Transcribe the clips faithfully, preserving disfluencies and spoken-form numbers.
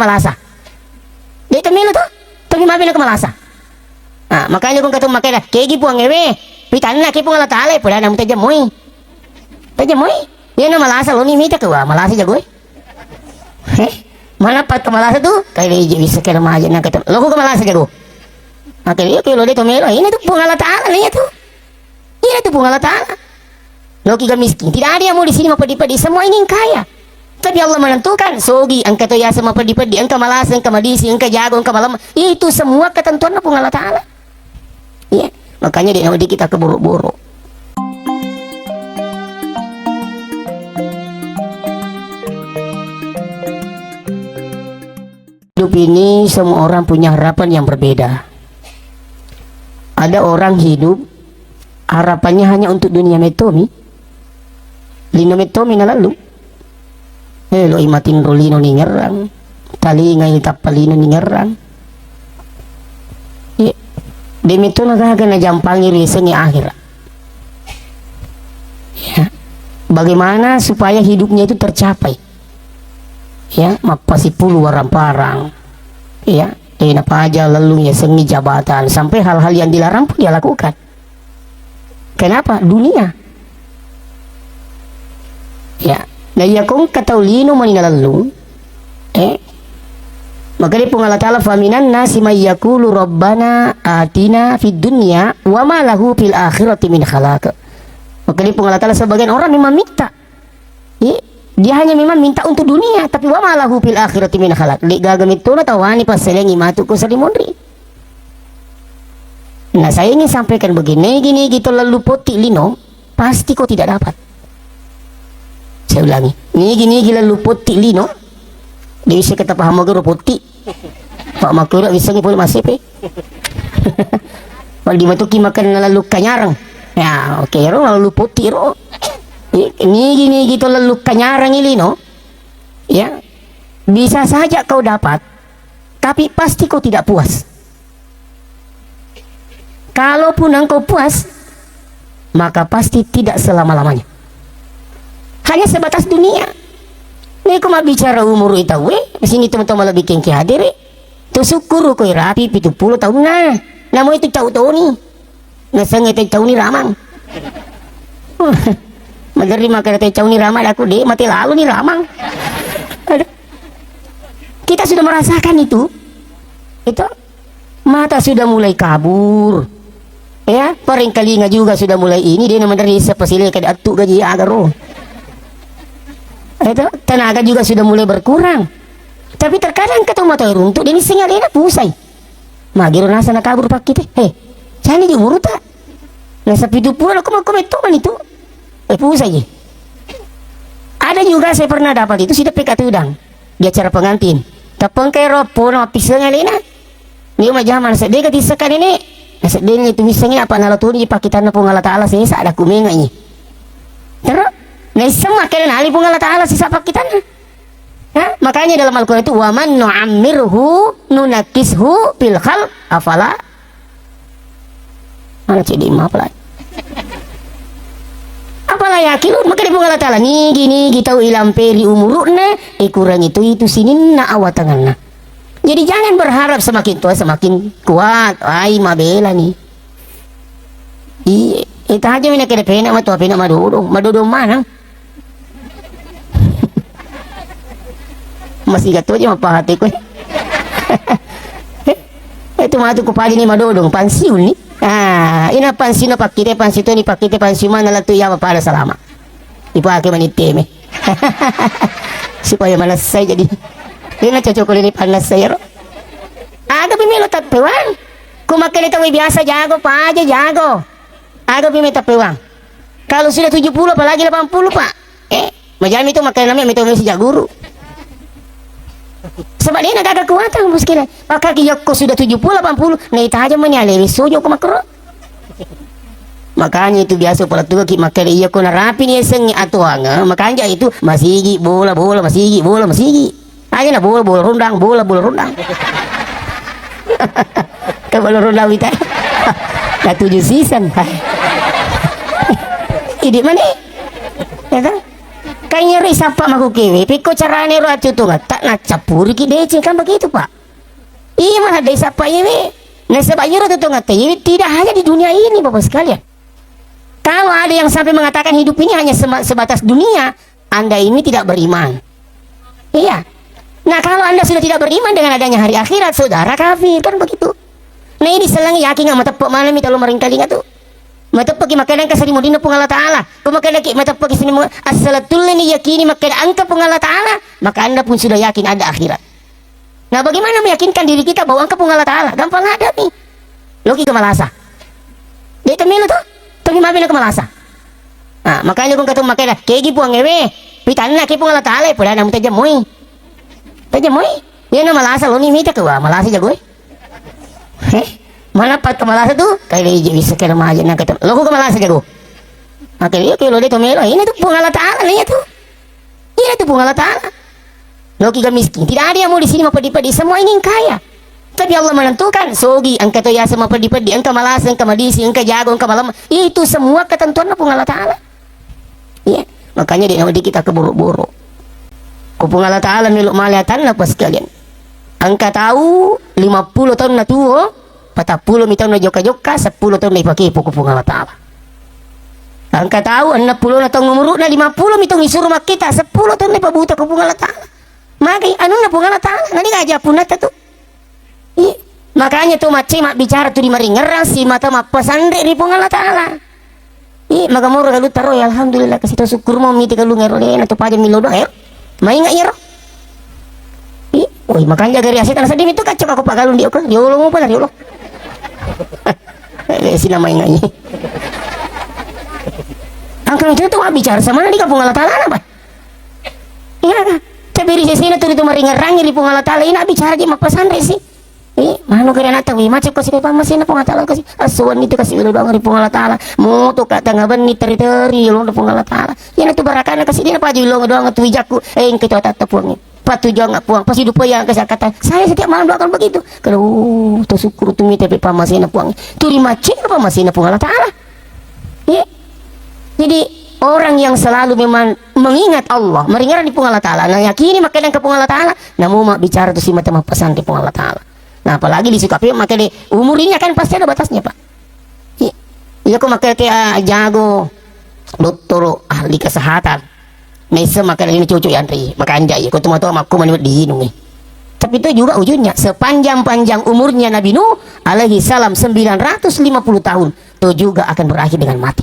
malasa. De' to melo to, tapi mabe nako malasa. Ah, makanya ko engka to makkeda, kegi Puang ewe, pitanna ke Puang Allah Taala, pura namu tajemmoi. Tajemmoi. Iya na malasa lo ni mita ke wa, malasa jago e. Heh, mana pat ke malasa tu? Kai le je bisa kena maja na kata. Lo ko malasa jago. Oke, iya ke lo de' to melo. Ini tu Puang Allah Taala ni ya tu. Iya tu Puang Allah Taala. Loki ga miskin. Tidak ada yang mau di sini mapeddi-peddi. Semua ingin kaya. Tapi Allah menentukan, sogi, engka to yaseng mapeddi-peddi, engka malasa, engka madisi, engka jago, engka malemma. Itu semua ketentuanna Puang Allah Taala. Iya. Makanya de' nawedding kita keburu-buru. Hidup ini semua orang punya harapan yang berbeda. Ada orang hidup harapannya hanya untuk dunia mettomi. Lino mettomi nalalu. Eh, lo imatinro lino ningerang. Talingai tappa lino ningerang. Iya. De' metto na gaga najampangi riasengnge akhirat. Ya. Bagaimana supaya hidupnya itu tercapai? Ya, mappasipulu warang-parang. Ya, eh, napaja lellung yasengngi jabatan sampai hal-hal yang dilarang pun dia lakukan. Kenapa? Dunia. Ya, na iya kongka tau lino mani nalellung, eh, makanya Puang Allah Taala, "Faminan nasi may yaqulu rabbana atina fid dunya wa ma lahu fil akhirati min khalaq." Makanya Puang Allah Taala, sebagian orang memang minta. Iya, dia hanya memang minta untuk dunia, tapi wa ma lahu fil akhirati min khalaq. De' gaga mettona tawani passalengi matu ko sarimunri. Nah, saya ingin sampaikan begini, nigi-nigi to lalu potti lino, pasti kau tidak dapat. Saya ulangi, nigi-nigi lalu potti lino, de' bisa kita paham guru potti. Pak Makura bisa ngi pole masepe. Pak di matuki makan lalu kanyarang. Ya, oke, ro lalu potti ro. Nigi-nigi to lalu kanyarang lino. Ya, bisa saja kau dapat, tapi pasti kau tidak puas. Kalaupun engkau puas, maka pasti tidak selama-lamanya. Hanya sebatas dunia. Niko mabbicara umur itawe, sini teman-teman lebih kengki hadir. Tu syukur koi rapi pitu puluh tahun nah. Namo itu cau toni. Nasengnge te cauni ramang. Maderri makkeda te cauni ramang, aku de' mate lalu ni ramang. Aduh. Kita sudah merasakan itu. Itu mata sudah mulai kabur. Ya, paringkalinga juga sudah mulai ini, de' na maderri sepasile kada atu gaji agaro. Itu tenaga juga sudah mulai berkurang. Tapi terkadang ketemu mata runtuk, de' ni sengaja pusai. Magiro nasa nakabur pakkite. He, cani di umuru ta? Nasa pitu puluh, aku mau komen toman itu. Eh, pusai. Ada juga saya pernah dapat itu, sida peka tudang di acara pengantin. Tapengkai roppo na piseng alena. Ni uma jaman sedde ka tissekan ini. Sedde ni tu misengi apa nala tuni pakkitanna Puang Allah Taala sesa ada kumenga ini. Terus, naisseng makkeda nali Puang Allah Taala sesa pakkitanna. Ha? Makanya dalam Al-Quran itu, "Wa man nu'ammirhu nunakkishu fil khalq afala." Mana cedde mapala? Afala yaqilun? Maka di Puang Allah Taala, nigi-nigi tau ilamperi umurukna, ikurangi tu itu sininna awatanganna. Jadi jangan berharap semakin tua semakin kuat. Ai, mabela ni. Iya, eh, tahaja mina kena pena matua pena madodong. Madodong mana? Masih gato aja mapahati kue. Itu matu ku pagi ni madodong, pensiun ni. Ah, ina pensiun pakkite, pensiun tu ni pakkite, pensiun mana latu ya pada selama. Ipake mani teme. Supaya manessai jadi. Ina cocok ko lini panessai ro. Aga pi melo tappewang. Ku makkeda tau biasa jago, paja jago. Aga pi melo tappewang. Kalau sudah tujuh puluh apalagi delapan puluh, Pak. Eh, majami tu makkeda namanya melo melo sijak guru. Sebab de' na gaga kekuatan muskila. Maka ki yakko sudah tujuh puluh delapan puluh, na ita aja mani alewe sojo ko makro. Makanya itu biasa pala tuga ki makkeda iya ko narapi ni esengnge atuanga, makanja itu masigi bola, bola, masigi bola, masigi. Aja na bola, bola rondang, bola, bola rondang. Ke bola rondang wita. Na tujuh season. Idi mani? Ya kan? Kan iyaro isappa makukewe, pekko carane ro atutungetta, naccappuriki deceng, kan begitu, Pak? Iya, malah de isappa iyewe. Nasaba iyaro tutungetta iyewe tidak hanya di dunia ini, Bapak sekalian. Kalau ada yang sampai mengatakan hidup ini hanya sema-, sebatas dunia, Anda ini tidak beriman. Iya. Nah, kalau Anda sudah tidak beriman dengan adanya hari akhirat, saudara kafir, kan begitu. Nah, ini selang yakin nggak mateppe mana mi talo maringkalinga tu. Mateppe'ki makkeda engka sarimuddinna Puang Allah Ta'ala. Ko makkedaki mateppe'ki sarimu-, assala tulleni yakini makkeda engka Puang Allah Ta'ala, maka Anda pun sudah yakin ada akhirat. Nah, bagaimana meyakinkan diri kita bahwa engka Puang Allah Ta'ala? Gampang ada mi. Loki ke malasa. De' to melo to. Tapi mabe na ke malasa. Nah, makanya ko engka to makkeda, kegi Puang ewe, pitanna ke Puang Allah Ta'ala, pada namu tajamoi. Tajamoi. Iya na malasa lo ni mita ke wa, malasa jago e. Heh, mana pat ke malasa tu? Kayak dia bisa kira maja nak kata. Lo ke malasa jago. Oke, iya ke lo de' to melo. Ini tu Puang Allah Ta'ala nih tu. Iya tu Puang Allah Ta'ala. Loki ga miskin. Tidak ada yang mau di sini mapeddi-peddi. Semua ingin kaya. Tapi Allah menentukan, sogi, engka to yaseng mapeddi-peddi, engka malasa, engka madisi, engka jago, engka malemma. Itu semua ketentuanna Puang Allah Ta'ala. Iya. Makanya de' nawedding kita keburu-buru. Ko Puang Allah Ta'ala melo male atanna, Bapak sekalian. Engka tau lima puluh taunna tuo, patappulo mi taunna jokka-jokka, seppulo taunna ipakepo ko Puang Allah Ta'ala. Engka tau enneng pulo na taung umuru'na, lima pulo mi taung isuro makkita, seppulo taunna ipabuta ko Puang Allah Ta'ala. Magai anunna Puang Allah Ta'ala, na de' gaga punnata tu. Iya. Makanya tu macce mabbicara tu di maringerrang, simata mappasanre ri Puang Allah Ta'ala. Iya, magamoro galutta ro, ya, alhamdulillah, kasi to syukur mo mite galung ero, de' na to paja milo doang ero. Mainga iyaro. Iya, woi, makanja gari aseta na seddi mi tu kacau aku pagalung di oke, riolo mo pala riolo. Eh, sina mainga i. Angka itu tu mabbicara sama di Puang Allah Ta'ala apa? Iya kan? Tapi ri sesena tu itu maringerrangi ri Puang Allah Ta'ala, ina bicara di mappasanre si. Eh, manu kare anata, wih, macam kasi pammasena Puang Allah Ta'ala kasi. Asuwan itu kasi ulo doang ri Puang Allah Ta'ala. Moto ka tengah benni teri-teri lo Puang Allah Ta'ala. Iya na tu barakana kasi dia na paju lo doang tu wijakku. Eh, engka tu atatta Puang. Patujuang Puang, pasi dupa yang kasi kata. Saya setiap malam doakan begitu. Kalau, uh, tu syukur tu mite pe pammasena Puang. Tu ri macam pammasena Puang Allah Ta'ala. Iya. Jadi orang yang selalu memang mengingat Allah, meringat di Puang Allah Ta'ala, na yakini makkeda engka Puang Allah Ta'ala, namu mabbicara tu simata mappasanre Puang Allah Ta'ala. Nah, apalagi di sukape makkeda umur ini kan pasti ada batasnya, Pak. Iya. Iya ko makkeda ke, ah, jago dottoro ahli kesehatan. Naisseng makkeda ini cocok yanre, makanja iya. Ko tu matoa makku mani wedding inung. Tapi itu juga ujungnya, sepanjang-panjang umurnya Nabi Nuh alaihi salam sembilan ratus lima puluh tahun, to juga akan berakhir dengan mati.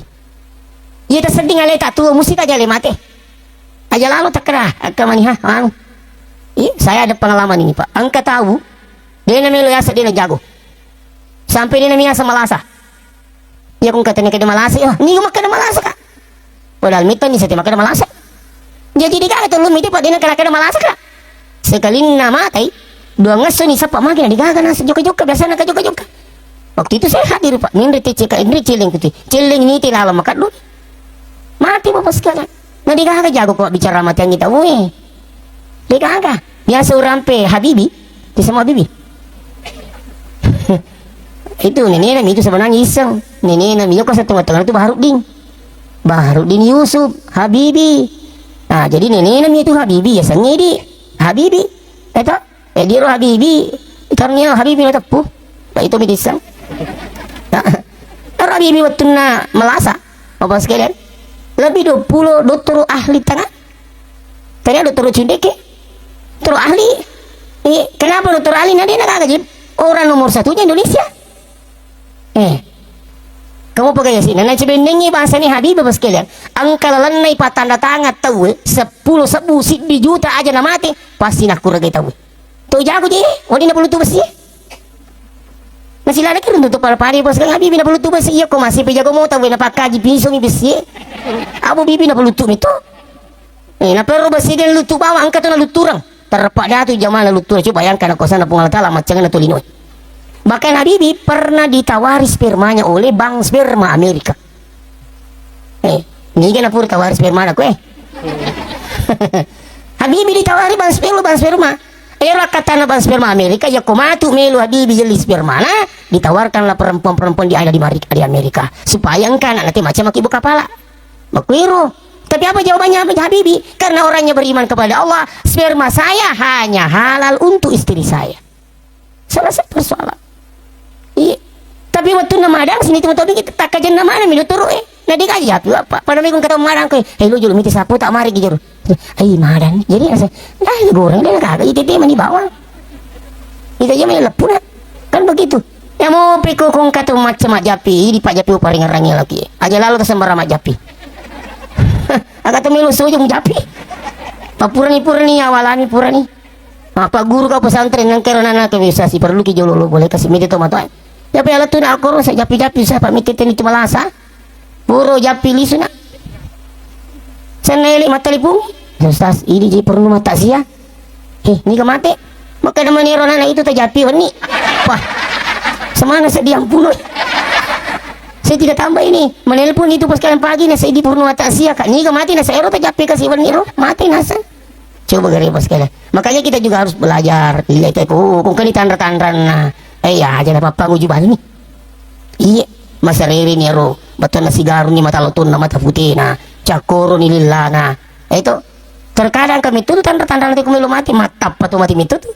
Iya, tasedding aleta tuo, musti tajale mate. Aja lalo takkeda, akka mani ha, anu. Iya, saya ada pengalaman ini, Pak. Engka tau, de' na melo yaseng, de' na jago. Sampai de' na miasa malasa. Iya, ko engka tania keda malasa, ya, niga makkeda malasa ka. Padahal mita ni setiap makkeda malasa. Jadi de' gaga tollo mite, Pak, de' na keda-keda malasa ka. Sekalinna matai, duang esso ni sappa magi na de' gaga na jokka-jokka, biasa na ka jokka-jokka. Waktu itu saya hadir, Pak, menre te ceka, menre celeng kutu. Celeng ni te lalo makaddu. Mati Bapak sekalian. Na de' gaga jago ko bicara mate angi tau e. De' gaga. Biasa urampe Habibi, te sama Habibi. Itu nenena mi itu sebenarnya iseng. Nenena mi, yoko setengah-tengah itu Baharudin. Baharudin Yusuf, Habibi. Nah, jadi nenena mi itu Habibi, ya sengedi. Habibi. Eto, eh, diro Habibi. Karena Habibi na teppu. Nah, itu mi iseng. Nah, ero Habibi wettunna malasa. Bapak sekalian. Lebih dua puluh dokter ahli tengah. Tanya dokter Cindeke. Dokter ahli. Eh, kenapa dokter ahli? Nah, dia nak gaji. Orang nomor satunya Indonesia. Eh, kamu pegang ya sih. Nah, nanti bendengi bahasa ini Habib Bapak sekalian. Engka lalenna ipatanda tangan tau, eh, sepuluh sebu siddi juta aja na mate, pasti nakkurage tau. To jago je, wadi na perlu tu besi. Masih lada kirun tutup pala pari Bapak sekalian, Habib na perlu tu besi. Iya, kok masih pe jago mau tau, eh, na pakaji piso mi besi. Abu bibi na perlu tu mi tu. Eh, na perlu besi dia lutu bawang, engka tu na luturang. Terpaksa tu jamaah na luturang. Coba bayangkan kekuasaan Puang Allah Taala, macam mana tu lino. Bahkan Habibie pernah ditawari spermanya oleh bank sperma Amerika. Eh, niga na pura tawari sperma na kue. Habibie ditawari bank sperma, bank sperma. Era katana bank sperma Amerika, ya ko matu melu Habibie yelli spermana, ditawarkanlah perempuan-perempuan di ada di Mari-, di Amerika supaya engka anak nanti macam maki buka pala. Makuiro. Tapi apa jawabannya, Habibi? Karena orangnya beriman kepada Allah, sperma saya hanya halal untuk istri saya. Selesai persoalan. Iya. Tapi waktu na madang sini teman-teman kita tak kajen nama mi turu eh. Nah, dia aja apa? Pada minggu kata madang ke, "Hei, lu julu miti sapu tak mari gitu." Ai, madang. Jadi rasa, "Ah, goreng deh kagak itu dia mani bawang." Itu aja main lepuna. Kan begitu. Ya mau piko kong kata macam japi, di Pak Japi paring rangi lagi. Aja lalu tersembarang Mak Japi. Agak temilu sujung Japi. Papurani purani awalani purani. Apa guru kau pesantren nang kero nana ke bisa si perlu ki jolo lo boleh kasih mete to matoa. Ya pe alatuna akoro sa japi-japi sa pa mete teni tu malasa. Puro japi lisu na. Senna ele mattalipung. Ustaz, ini ji perlu mata sia. Eh, niga mate? Maka nama nero nana itu tajapi wenni. Wah. Semana sedih ampun. Saya tidak tambah ini. Menelpon itu pas kalian pagi na saya di perlu mata sia. Kak niga mate na saya ro tajapi kasih wenni ro. Mate nasa. Coba gare pas kalian. Makanya kita juga harus belajar. Iya, itu aku. Kung kani tanra-tanra na. Eh, ya aja na papa nguju bani. Iya, masarere ni aro. Batana sigaru ni mata lotonna mata putena. Cakoro ni lillana. Itu terkadang kami tu tanra-tanra nanti kumelo mati. Matappa tu mati mitu tu.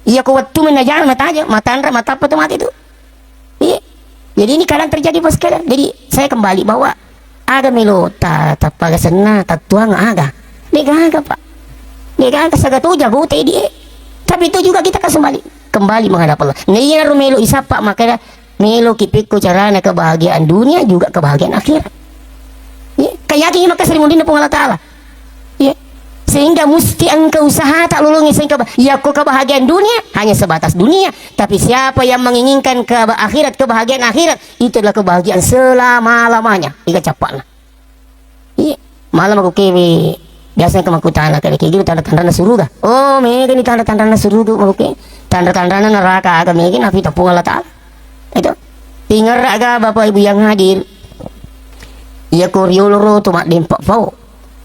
Iya, ko wattu menajana mataja. Matanra matappa tu mati tu. Iya. Jadi ini kadang terjadi bos sekalian. Jadi saya kembali bahwa ada melo ta tappaga senna tattuang aga. Degaga pak. Degaga saga tu jago te dia. Tapi itu juga kita kasih balik kembali menghadap Allah. Nah iya ro melo isapa maka melo kipikko carana kebahagiaan dunia juga kebahagiaan akhirat. Ya, kayakin maka sering mundin Puang Allah Taala. Ya. Sehingga musti engka usaha tak lolongi sehingga ba- ya ko kebahagiaan dunia hanya sebatas dunia. Tapi siapa yang menginginkan ke akhirat, kebahagiaan akhirat, itu adalah kebahagiaan selama-lamanya. Iga capakna. Iya. Malam aku kewe biasa ke makutana kali kayak gitu tanda-tandana suruga. Oh, mega ni tanda-tandana suruga mau ke. Tanda-tandana neraka aga mega nafi tepung Allah Taala. Itu. Tinggal aga Bapak Ibu yang hadir. Iya ko riolo ro tu mak dempak fau.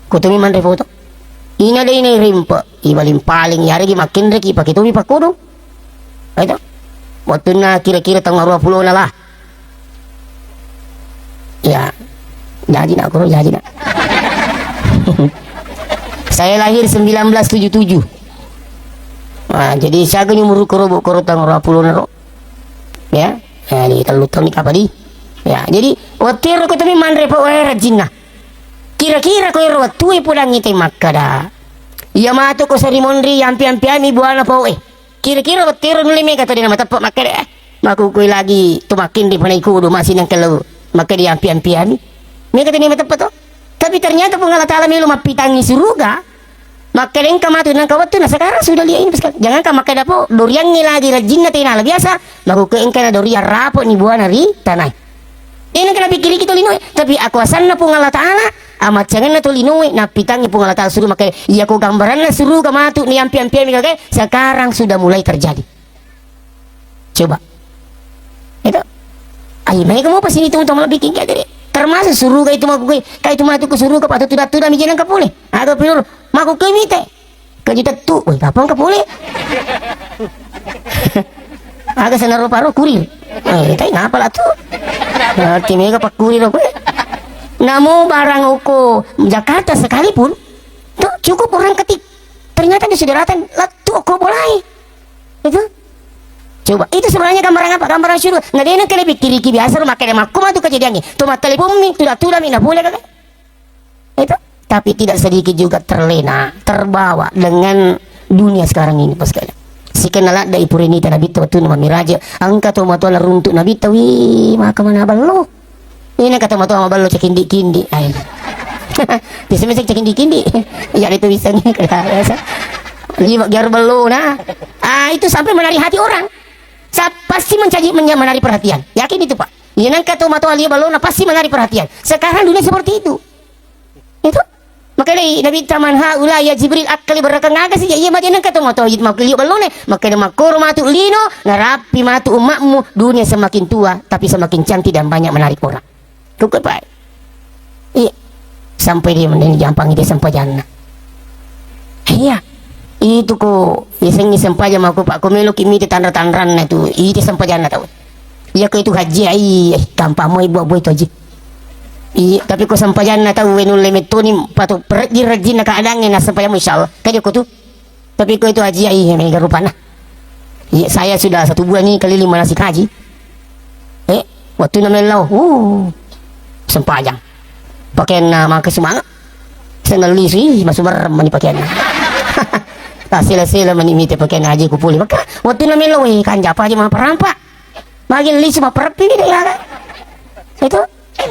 Kutumi manre foto. Ina de ina rimpe. Ibaling paling yaregi makinreki pake tomi pakkodong. Itu. Wattunna kira-kira tahun dua puluh lah. Ya. Jaji nak kuro jaji nak. Saya lahir sembilan belas tujuh tujuh. Nah, jadi siaga ni umur koro bu koro tahun dua puluh nero. Ya. Ya, di telu tahun ni kapadi. Ya, jadi wattu ero kutumi manre po wae rajinna. Kira-kira ko ero wattue pudangngi te makkada. Iya matu ko seri monri ampi-ampiami buana pau e. Kira-kira wettero nulle mega tadi nama teppe makkeda, eh, makkukui lagi tu makkindi panai kudu masih nang kello makkeda ampi-ampiami. Mega tadi nama teppe to. Tapi ternyata Puang Allah Taala melo mappitangi suruga. Makkeda engka matu nang kawettu na sekarang sudah lihat ini sekali. Jangankan makkeda po doriangngi lagi rajinna tena la biasa. Makkukui engka na dorian rapo ni buana ri tanai. Dena kena pikiriki tolinoe, tapi akuasanna Puang Allah Taala, amaccangenna tolinoe, nappitangi Puang Allah Taala suruga makkeda, iya ko gambaranna suruga matu ni ampi-ampiami kake, sekarang sudah mulai terjadi. Coba. Itu. Ai, mega mopa sini tu untuk malebbi kingka jadi. Termasuk suruga itu mau gue, kai itu matu ke suruga, patut tuda-tuda mi jenang kapole. Aga piur, maku kemite. Kejutan tu, woi, kapan ke pole? Aga senaro paro kurir. Eh, tai ngapa lah tu? Berarti mega pak kurir aku. Namu barang oko Jakarta sekalipun, tuh cukup orang ketik. Ternyata di sudaratan lah tu oko bolai. Itu. Coba, itu sebenarnya gambaran apa? Gambaran syurga. Nah, dia nengke lebih kiri ki biasa rumah kene makku matu kejadiannya. Tuh mata telepon mi, tuda-tuda mi, nah boleh kagak? Itu. Tapi tidak sedikit juga terlena, terbawa dengan dunia sekarang ini, bos sekalian. Sikenna ladda ipurini ta Nabitta wattunna mamiraja, engka to matoa laruntuk Nabitta, wih, maka mana ballo. Ini kata matoa maballo cekindi-kindi. Ai. Bisa mesti cekindi-kindi. Ya itu bisa nih, kada biasa. Lima gear bello nah. Ah, itu sampai menarik hati orang. Sa- pasti mencaji menja- menarik perhatian. Yakin itu, Pak. Iya nang kata matoa lia ballo nah pasti menarik perhatian. Sekarang dunia seperti itu. Itu. Makanya Nabi taman haula ya Jibril akkali berakang aga sih ya iya maja nang kata matoa yit makliu ballone. Makanya makoro matu lino narapi matu umatmu dunia semakin tua tapi semakin cantik dan banyak menarik orang. Kuke pai. Iya. Sampai dia mending jampang itu sempajanna. Iya. Itu ko isengi sempajang mako pak ko melo kimi tanda-tandanna itu itu sempajanna tau. Iya ko itu haji ai gampang mo ibu abu itu haji. Iya, tapi ko sempajanna tau we nulle mettoni patu perejji-rejjinna keadaangnge na sempajammu, insyaallah. Kaja ko tu. Tapi ko itu haji, iya, mega rupanna. Iya, saya sudah satu bulan ini keliling manasik haji. Eh, wettunna mellau, uh, sempajang. Pakaianna maka semangat. Senna lisu, ih, masuk merem mani pakaianna. Tak sila-sila mani mite pakaian haji ku puli. Maka wettunna mellau, eh, kanja apa aja mapparampa. Magi lisu mappareppi ni deh, ya kan? Itu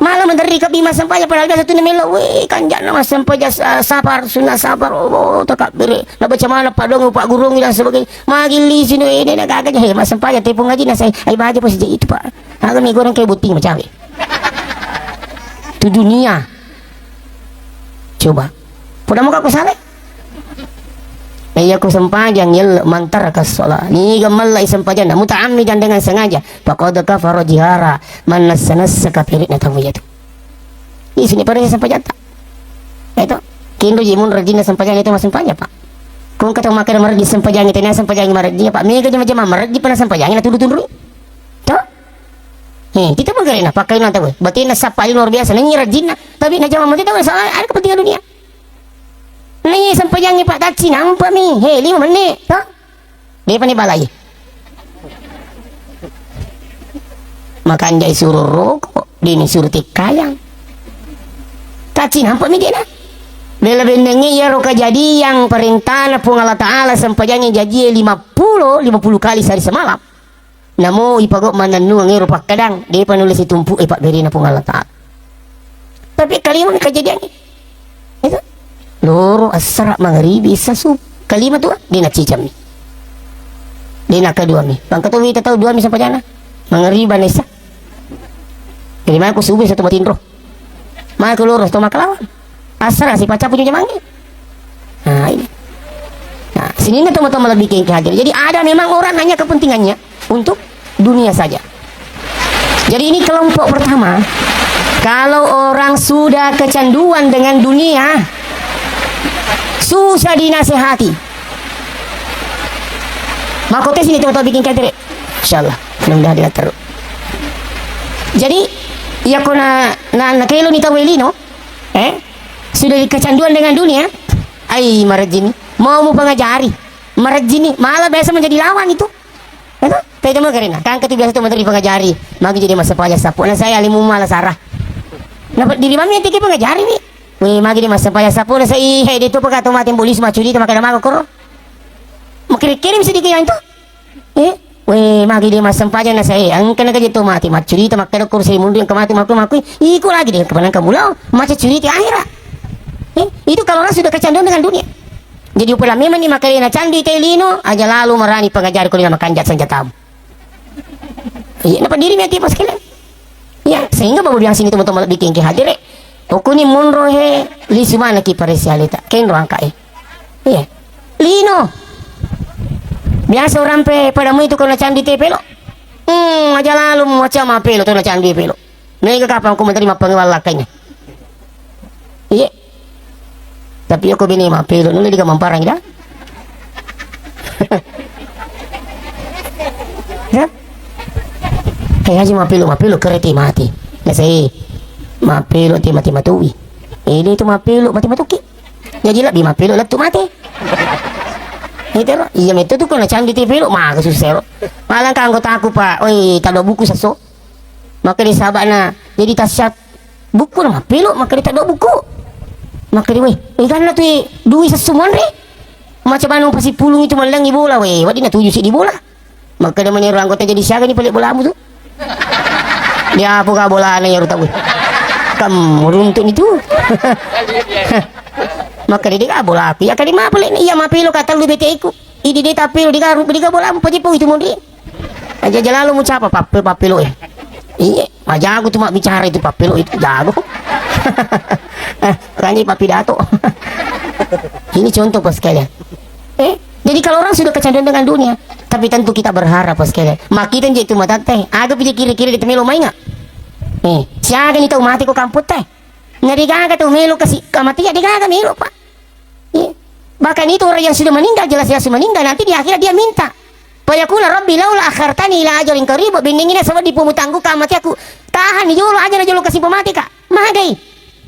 malah menderri ke bima sempajang, padahal biasa tu na mellau, weh, kanjana massempajang sa-, safar, sunna safar, oh, takabbere. Na baca mana Pak Dongo, Pak Gurung dan sebagainya. Magi lisu ni, ini na gaga je, he, massempajang, tepung haji na saya, ai baja pasti itu, Pak. Aga mi goreng kayak buting macam. Itu dunia. Coba. Poda moka ko sale? Na iya ko sempajang yelle mantaraka sholat. Niga mella i sempajanna muta'ammidan dengan sengaja. Faqad kafara jihara. Mannessa-nessa kafirinna tau iyatu. Isini pada sempajatta. Itu. Kindo je mun rajinna sempajang itu mas sempajang, Pak. Kung kata makkeda marejji sempajang itu, na sempajang marejji, Pak. Mega jama-jama marejji pernah sempajang na tundu-tundu. Tuh. He, kita menggerena pakai nonton, weh. Berarti na sapa luar biasa, na iya rajinna. Tapi na jama mati tahu soal ada kepentingan dunia. Na iya sempajangi Pak Taci nampa mi. He, lima menit, toh? Dia pani balai. Makan jai suruh rokok, dia ni suruh tikkayang. Taci nampa mi dia na. Bela bennengnge iyaro kajadiang perintana Puang Allah Ta'ala sempajangi jajie lima puluh, lima puluh kali sehari semalam. Namo ipago mannennungeng ero pakkadang, depa nulle situmpu e pabberena Puang Allah Ta'ala. Tapi kalima mi kejadian itu. Loro assara mangaribi isa subuh. Kalima tu, de nacicammi. De nakadua mi. Bangka to wita tau dua mi sampajana. Mangariba na isa. Jadi mako subuh satu matinro. Mako loro to makalawan. Asara sipaccapu jamangnge. Nah, ini. Nah, sininna tomatoa malebbi kengke hadir. Jadi ada memang orang hanya kepentingannya untuk dunia saja. Jadi ini kelompok pertama. Kalau orang sudah kecanduan dengan dunia, susah dinasehati. Makote sini tomatoa bikin kengke hadir. Insyaallah, mudah-mudahan dia terus. Jadi, iya ko na, na, na kelo ni tau elino, eh? Sudah kecanduan dengan dunia, ai, marejjini. Mau mu pengajari, marejjini. Malah biasa menjadi lawan itu. Itu, tanya mau karena. Kan ketu biasa tu menteri pengajari. Magi jadi masa pajak sapu. Nah, saya alimu malah sarah. Nah, diri mami tiki pengajari ni. Weh, magi di masa pajak sapu. Nah, saya, eh, di tu peka tu mati bulis macuri tu makai nama koro. Mau kirim-kirim sedikit yang itu. Eh, weh, magi de massempajang nasa, eh, engka nakaja to mate maccurita makkeda ko sai munri engka mate makku makku, iko lagi de kemenang kamu lao, maccurita akhirat. Eh, itu kalau orang sudah kecanduan dengan dunia. Jadi upala memang ni makkeda na candu te lino, aja lalu marani pengajari ko lino makanja senjatamu. Iya, napa diri mati pas kalian? Iya, sehingga babu bilang sini teman-teman lebih kengke hadir, eh. Okuni monro he, lisu mana ki paresi aleta, kenro angka, eh. Iya. Lino. Biasa orang pe pada mu itu kena candi te pelo. Hmm, aja lalu macam apa pelo tu na candi pelo. Mega kapang ku menteri mapang wallakanya. Iya. Tapi aku bini mapelo, nuli diga mamparang dah. Ya? Kayak aja mapelo, mapelo kereti mati. Nasa, eh, mapelo ti mati matui. Ini tu mapelo mati matuki. Jaji lebbi mapelo lettu mate. Itu ro, iya metu tu kena candi te pelo, maka susah ro. Malah ka anggotaku, Pak, oi, tado buku sesso. Maka di sahabatna, jadi tasyat buku na mapelo, maka di tado buku. Maka di, weh, eh, kan tu dui sesso monre. Macam mana pasi pulung itu malangi bola, weh, wadi na tuju si di bola. Makkeda mani ero anggota jadi siaga ni pale bolamu tu. Dia apa ga bolana ero tau. Kam runtuk ni tu. Makkeda de ga bolaku. Ya kali ma pale ni iya mapelo ka tellu bete iku. Idi de tapelo de ga ru-, de ga bolamu pajepo itu monri. Aja jalalo mucapa pappe pappelo e. Iye, majago tu mabbicara itu pappelo itu jago. Eh, kani pappidato. Ini contoh pas sekalian. Eh, jadi kalau orang sudah kecanduan dengan dunia, tapi tentu kita berharap, Pak, sekalian. Makita je tu matatte, aga pije kira-kira di temelo mainga. Eh, siaga ni tau mati ko kampung te. Na degaga tau melo kasi kamatia, degaga melo, Pak. Iya. Bahkan itu orang yang sudah meninggal, jelas-jelas sudah meninggal, nanti di akhirat dia minta. Fayaqulu, "Rabbi laula akhartani ila ajalin qarib," bennengina sebab di pemutanggu kamati aku. Tahan ni jolo aja na jolo kasi pemati, Kak. Magai.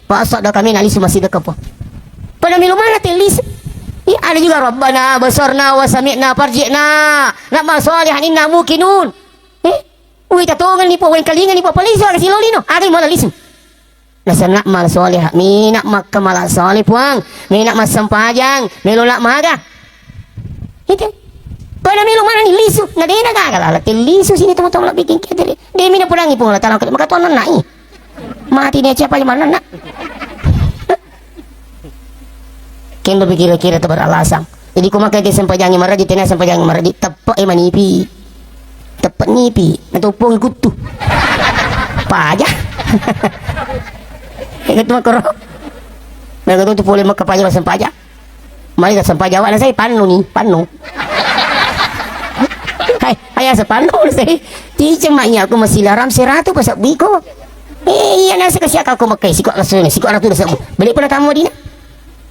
Pasadda kami na lisu masih dekat po. Pada milu mana te lisu? Iya, ada juga Rabbana basarna wa sami'na farji'na na'mal shalihan inna muqinun. Eh, wita tongenni po, wengkalinganni po, palisu aga silolino. Aga mala lisu. Nasana mal soleh, mina makka mala soleh puang, mina massempajang, melo la maga. Itu. Pada melo mana ni lisu, na dena gaga lala te lisu sini teman-teman la bikin kete. De mina pulangi puang la talang maka tuan nai. Mati ni siapa yang mana nak? Kendo pikira-kira tebar alasang. Jadi ko makkeda sempajangnge maraji, tena sempajangnge maraji, teppe e manipi. Teppe nipi, natoppongi kuttu. Paja. Ega tu makkoro. Mega tu pole makka paja sempajang. Mari ka sempajang awak nasai pannu ni, pannu. Hai, ayah sepannu nasai. Ciceng mak iya aku masilaram seratu pasabbi ko. Eh, iya nasa kasi aku makkai siko rasu ni, siko ratu nasabbu. Beli pula tamu dina.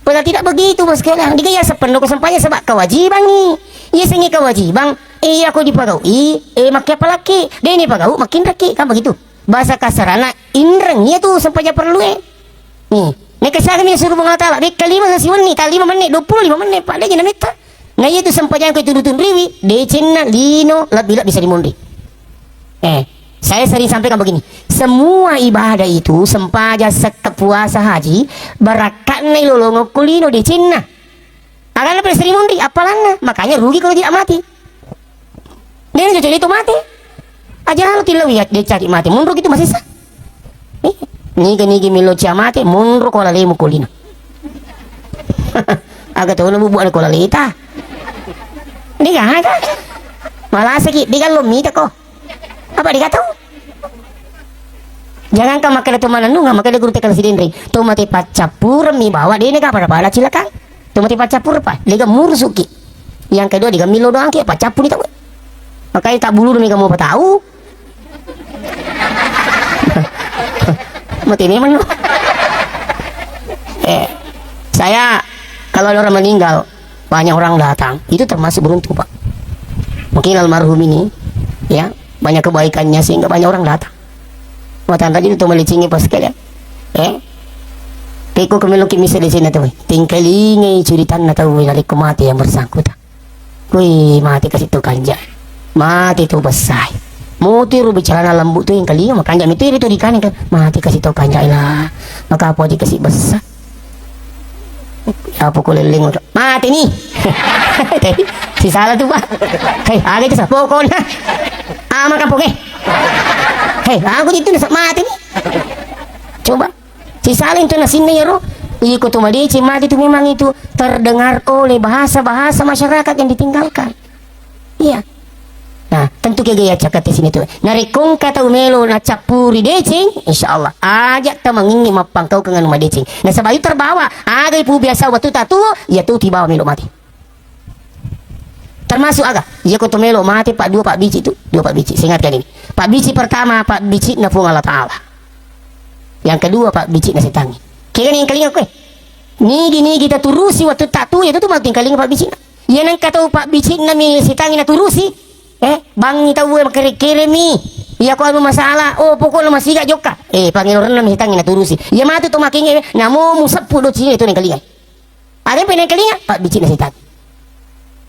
Padahal tidak begitu, Bos, sekalian. Diga iya sepenno ko sempajang sebab kewajiban ni. Iya sengi kewajibang, iya ko dipagaui, eh, makke apalaki. De ni pagau, makin raki, kan begitu. Bahasa kasarana, inreng, iya tu sempajang perlu, eh. Ni, neka siaga mi suruh Allah Ta'ala, bekka lima sesi wenni, ta lima menit, dua puluh lima menit, pada aja nametta. Nah, iya tu sempajang ko itu rutunriwi, decenna, lino, lebih-lebih bisa dimonri. Eh, saya sering sampaikan begini, semua ibadah itu, sempajang, sekka, puasa, haji, barakatna ilolongokko lino decenna. Agana pada sering monri, appalanna, makanya rugi kalau tidak mati. Dia cocok itu mati. Aja lalu tilau ya, dia cari mati. Mundur gitu masih sah. Eh, niga-niga milo cia mati, mundur ko lalemu ko lino. Aga tau na bubu ada ko laleta. Dia gak ada. Malah sakit, dia kan lo mita ko. Apa dikatau? Jangankan makkeda to manennungeng, makkeda guru tekka sidenreng. To mate paccappureng mi bawa dene ga pada-pada cilakang. To mate paccappureng pa, dega murusuki. Yang kedua dega millo doangki, paccappuni tau. Makanya tak bulu mega mau patau. Mate memang no. Eh, saya kalau ada orang meninggal, banyak orang datang. Itu termasuk beruntung, Pak. Mungkin almarhum ini, ya, banyak kebaikannya sehingga banyak orang datang. Matanda jadi tu malicingi pas sekalian. Eh? Peko kemeloki misa di sini tu. Tingkalingai curitanna tau narekko mati yang bersangkutan. Wih, mati kasi to kanja. Mati to besai. Muti ru bicarana lembu tu yang kalinga makanja mitu itu dikani kan. Mati kasi to kanja lah. Maka apa aja kasi besar. Apa ko lelleng udah. Mati ni. Si salah tu, Pak. Hei, aga itu sa pokokna. Ama kampung eh. Hei, aku itu nasa mati ni. Coba. Si salah itu nasinna ya, Ro. Iko tu madeceng mati tu memang itu terdengar oleh bahasa-bahasa masyarakat yang ditinggalkan. Iya. Nah, tentu kega ya cakati sini tu. Narekko engka tau melo nacappuri deceng, insya Allah aja tamangingi mappangkaukeng anu madeceng. Nasaba yu terbawa, aga ipu biasa wettu tatu, iya tu tibawa melo mati. Termasuk aga? Iya ko to melo mati pak dua pak bici tu, dua pak bici. Saya ingatkan ini. Pak bici pertama, pak bici na Puang Allah Taala. Yang kedua, pak bici na setangi. Kega ni yang kalinga kue? Nigi-nigi taturusi wettu tatu, iya tu tu mati kalinga pak bici. Iya nengka tau pabbicinna mi sitangi naturusi. Eh, bangi tau e makere-kere mi. Iya ko anu masalah, oh pokokna masiga jokka. Eh, pangelorenna mi sitangi naturusi. Iya matu to makengnge, namo museppu docini itu nengkalinga. Ada apa nengkalinga? Pabbicinna sitangi.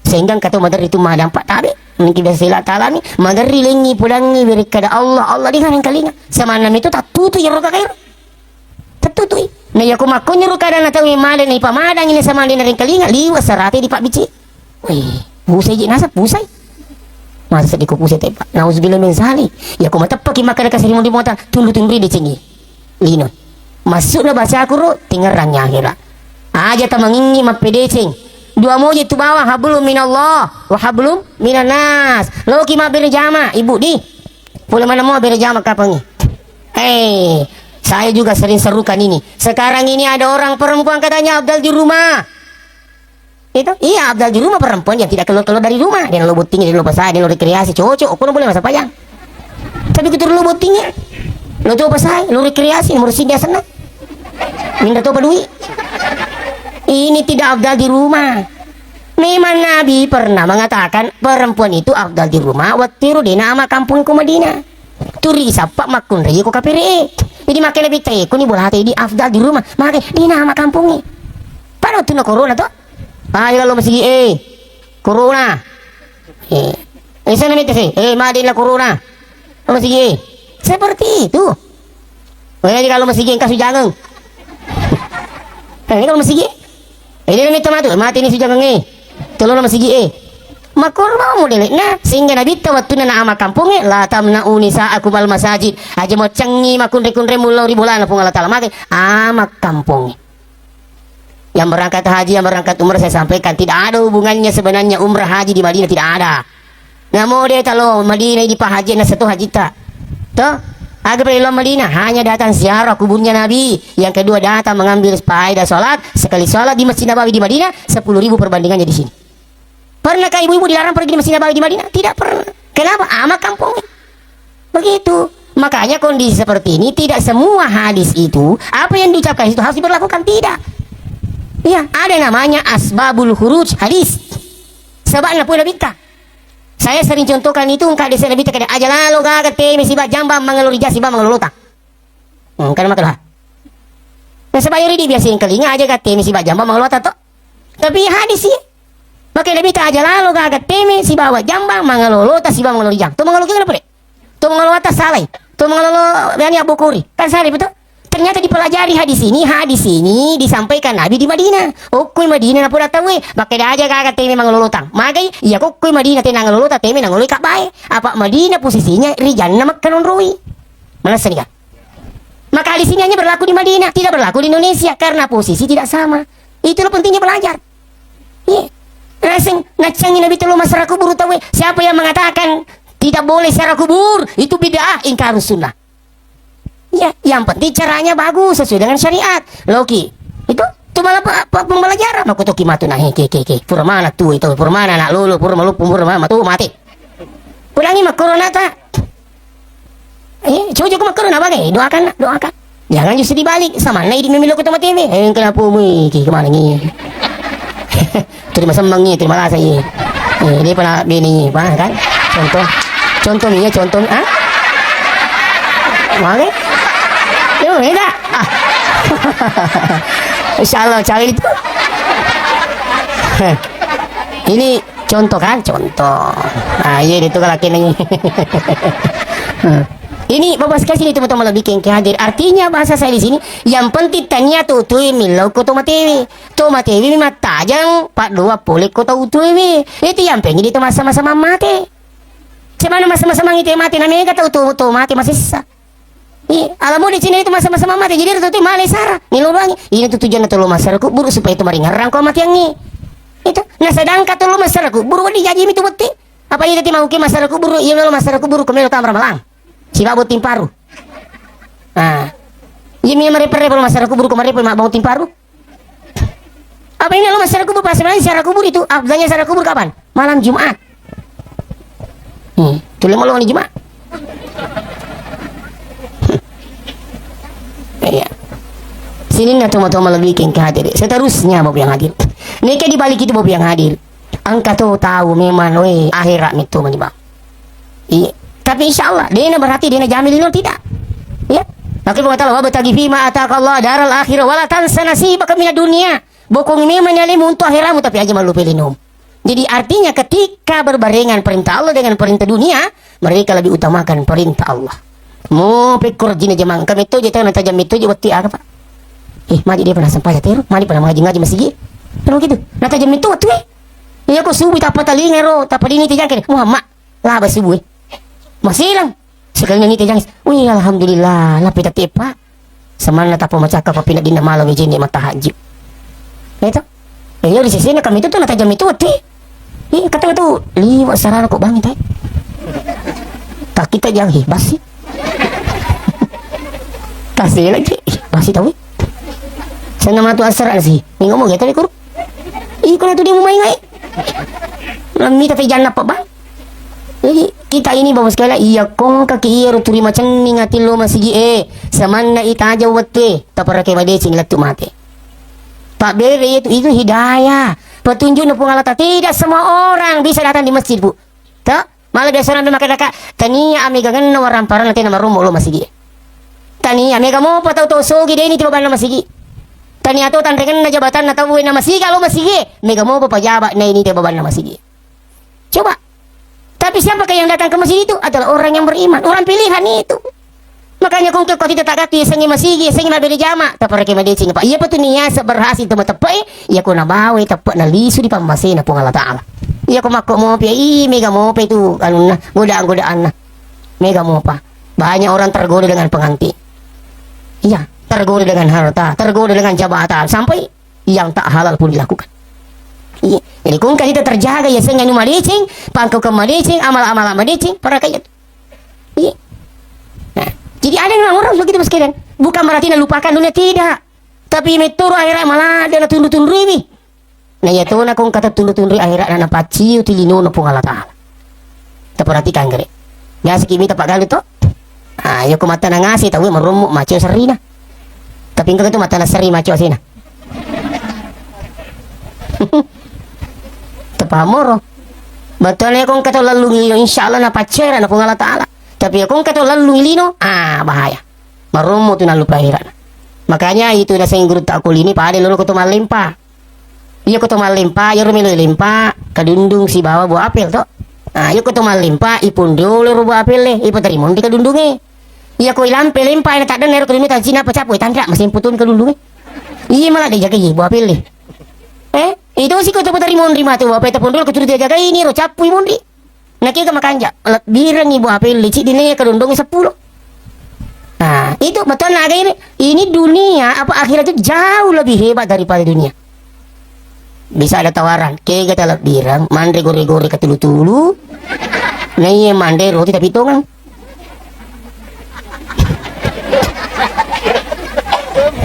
Sehingga engka tau maderri tu madampak tabe. Nengki biasa sila talani, maderri lengi pudangi berikkada Allah, Allah di nengkalinga. Samanna mi tu tattutu iyaro kakairo. Tettutui. Na iya ko makkonnyoro kadana tau male na ipamadangi na samali na ringkalinga, liwa sarate di pabbici. Weh, pusai ji nasab, pusai. Masa seddi ko pusai tepa. Nauzubillah min zalik. Iya ko mateppaki makkeda kasiri mundi mota, tundu-tundui decengi. Lino. Maksudna bacaku ro, tingerang akhira. Aja tamangingi mappedeceng. Dua moje tu bawang, hablum minallah wa hablum minanas. Loki mabbere jama, ibu di. Pole mana mau bere jama kapangi. Eh, saya juga sering serukan ini. Sekarang ini ada orang perempuan katanya Abdal di rumah. Itu? Iya, Abdal di rumah perempuan yang tidak keluar-keluar dari rumah. Dia lo botting, dia lo pasar, dia lo rekreasi, cocok. Aku boleh masa payang. Tapi kita lo bottingnya. Lo coba saya, lo rekreasi, nomor sini senang. Minta coba duit. Ini tidak Abdal di rumah. Memang Nabi pernah mengatakan perempuan itu afdal di rumah, wattiro dena ama kampung ko Madinah. Turi sappa makkunrai ko kapere. Jadi makanya Nabitta, eh, kuni bolata di afdal di rumah. Makanya di nama kampongnge. Pada waktu na corona to. Ah, ila lo masigi, eh. Corona. Eh. Eh, sana Nabitta sih. Eh, made la corona. Lo masigi, eh. Seperti itu. Oh, jadi kalau masigi engka sujangeng. Eh, ini kalau masigi. Jadi Nabitta matu, mate ni sujangeng, eh. Tolong masigi, eh. Makorma modele. Nah, sehingga Nabitta waktu na nama kampongnge, la tamna'u nisa'akum al masajid. Aja mocengi makunre-kunre mullau ri bolana Puang Allah Ta'ala. Mate, ama kampongnge. Yang berangkat haji, yang berangkat umrah, saya sampaikan, tidak ada hubungannya sebenarnya umrah haji di Madinah, tidak ada. Namo de talo Madinah di pahaji na satu hajita. Toh? Aga perlu Madinah, hanya datang ziarah kuburnya Nabi. Yang kedua datang mengambil faedah sholat. Sekali sholat di Masjid Nabawi di Madinah, sepuluh ribu perbandingannya di sini. Pernahkah ibu-ibu dilarang pergi di Masjid Nabawi di Madinah? Tidak pernah. Kenapa? Ama kampung. Begitu. Makanya kondisi seperti ini tidak semua hadis itu, apa yang diucapkan itu harus diberlakukan, tidak. Iya, ada namanya asbabul khuruj hadis. Sebab na pun Nabitta. Saya sering contohkan itu, engka desa Nabitta kada aja lalo gaga teme siba jambang mangalori ja siba mangalolota. Hmm, kan makkeda. Nasaba iyaro di biasa engkalinga aja gaga teme siba jambang mangalolota to. Tapi hadis iya. Maka Nabitta aja lalo gaga teme sibawa jambang mangalolota siba mangalori jang. To mangalori jang apa deh? To mangalolota salai. To mangalolo yani abokori. Kan salai betul? Ternyata dipelajari hadis ini, hadis ini disampaikan Nabi di Madinah. Okkoi Madinah napura tauwe, makkeda aja gaga teme mangalolotang. Magai, iya kokkoi Madinah tena ngalolota teme nangoloi kabbae. Apa Madinah posisinya ri janna Mekka nonroi. Manessa nika? Maka hadis ini hanya berlaku di Madinah, tidak berlaku di Indonesia karena posisi tidak sama. Itulah pentingnya belajar. Iya. Naseng, naccangi Nabitta lo masyarakat kubur tauwe. Siapa yang mengatakan tidak boleh ziarah kubur? Itu bid'ah, ingkarus sunnah. Ya, yang penting caranya bagus sesuai dengan syariat. Loki, itu tu malah pe-, pe-, pembelajaran. Aku toki matu nah, he, ke, ke, ke. Pura mana tu itu? Pura mana nak lolo? Pura malupu, pura mana tu mati? Kulangi mak corona ta. Eh, coba juga mak corona bagai. Doakan nak, doakan. Jangan justru dibalik. Sama na idi memilih kota mati. Eh, kenapa mu? Ki kemana ni? Terima sembang ni, terima kasih ni. Eh, dia pernah bini ni, paham kan? Contoh, contoh ni ya, contoh ni, ah? Paham kan? Yo, beda. Ah. Insya Allah, cari itu. Ini contoh kan, contoh. Ah, iya, itu kalau kena ni. Ini Bapak sekalian, ini teman-teman lebih kengke hadir. Artinya bahasa saya di sini, yang penting tania tu tu millau ko to matewe. To matewe mi mattajang, paddoa pole ko tau tuewe. Itu yang pengen itu masa-masa mamate. Cemana masa-masa mangite mate, na mega tau to, to mate masessa. Iya, alamo di sini itu masa-masa mamate. Jadi itu tu malai sara. Ni lo bangi. Ini tu tujuan tu lo masara kubur supaya itu maringerang ko matiangi. Itu. Nah, sedangkan tu lo masara kubur, wadi jaji mi tu bete. Apa iya tadi mau ke masara kubur, iya lo masara kubur, ko melo tamara malang. Siba botting paru. Ah. Iya mi marepe-repe lo masara kubur, ko marepe ma botting paru. Apa ini lo masara kubur? Pas sebenarnya ziarah kubur itu, afdalnya ziarah kubur kapan? Malam Jumat. Hmm, tu lima lo ni Jumat. Iya. Sini na toma-toma lebih keng hadir. Seterusnya Bapak yang hadir. Neke dibalik itu Bapak yang hadir. Engka to tau memang we akhirat mi to mani bang. Iya. Tapi insya Allah, dena berarti dena jamin lino tidak. Iya. Maka Allah Ta'ala, "Wabtaghi fima ataka Allah daral akhirah wala tansa nasibaka minad dunya." Bokong memang nyalimu untuk akhiratmu, tapi aja malu pelinum. Jadi artinya ketika berbarengan perintah Allah dengan perintah dunia, mereka lebih utamakan perintah Allah. Mo pekko rajina jamang, kami to je tau natajam itu je waktu aga, Pak. Eh, mari dia pernah sampai teru, mari pernah ngaji-ngaji masigi. Kalau gitu, natajam itu waktu eh. Iya ko subuh tappa talinga ro, tappa dini tijangke. Muhammad, laba subuh eh. Masilang. Sekali nangite jangis, "Wih, alhamdulillah, lapita tepa." Samanna tappa macakka papina dinna mala wejenne matahajju. Itu. Eh, yo di sesena kami itu tuh natajam itu wati. Ih, kata tu liwa sarana kok bangi tai. Tak kita jang, "Hi, basi." Kasih lagi, "Ih, basi tahu." Sana matu asar sih. Ni ngomong ya tadi kur. Ih, kau tu dia mau main ngai. Lami tapi jangan apa bang. Jadi, kita ini, Bapak sekalian, iya kong kaki iya ro turi macenning ati lo masigi e, samanna ita aja wette, taparake madeceng lettu mate. Pak Bebe itu, itu hidayah. Petunjuknya Puang Allah Ta'ala. Tidak semua orang bisa datang di masjid, Bu. Tak? Malah biasa orang memakai kata, tania amegangenna warang parang tena marummo lo masigi e. Tania, mega mopa tau-tau sogi de' niti babanna masigi. Tania to tanrengenna jabatanna tau e na masigi, lo masigi, mega mopa pajaba' na niti babanna masigi. Coba. Tapi siapakah yang datang ke masjid itu? Adalah orang yang beriman, orang pilihan itu. Makanya kongke ko tita tagatti, sengi masigi, sengi mabbere jama, taparake madeceng, Pak. Iya patu niasa berhasil tu mateppe'e, iya ko nabawa teppe'na lisu di pammasena Puang Allah Ta'ala. Iya ko makko mopi, ih, mega mopa itu anunna, godaan-godaanna. Mega mopa. Banyak orang tergoda dengan pengantin. Iya, tergoda dengan harta, tergoda dengan jabatan, sampai yang tak halal pun dilakukan. Iya. Jadi kongka kita terjaga, ya, sehingga anu madeceng, pangkaukeng madeceng, amal-amal madeceng, para kaya. Iya. Nah, jadi ada memang orang begitu, Bos, sekalian. Bukan berarti nalupakan dunia, tidak. Tapi metoro akhirat malah dia natundu-tundui. Nah, iya to na kongka tatundu-tundui akhirat na napacciu ti linona Puang Allah Ta'ala. Taperhatikan gare. Biasa ki mita paggalu to. Ah, iya ko mata nangase tau marommo macio serrina. Tapi engka tu mata naseri macio asina. Tepahammoro. Betul ya, kongka to lallung lino, insya Allah napaccera na Puang Allah Ta'ala. Tapi ya kongka to lallung lino, ah, bahaya. Marommo tu nallupai akhirat. Makanya itu naseng guru tak kulini pada lolo ko to mallempa. Iya ko to mallempa, iyaro melo lempa, kadundung sibawa buah apel to. Ah, iya ko to mallempa, iponriolo ro buah apel le, ipatarimo ri kadundunge. Iya ko ilampe lempa, ena taddenna ero kadundunge, tancina apa capo, tandra, masempo toni kadundunge. Iya malah de jagai buah apel le. Eh, itu siko to patarimo ri matu buah apel, taponriolo ko turu jagai ini ro cappu imonri. Nakega makanja, lebbirengngi buah apel licik dina kadondongi seppulo. Nah, itu betul naga ini. Ini dunia apa akhirat itu jauh lebih hebat daripada dunia. Bisa ada tawaran, kega talebbireng, manre gore-gore katulu-tulu, naiye manre roti tapi tongang.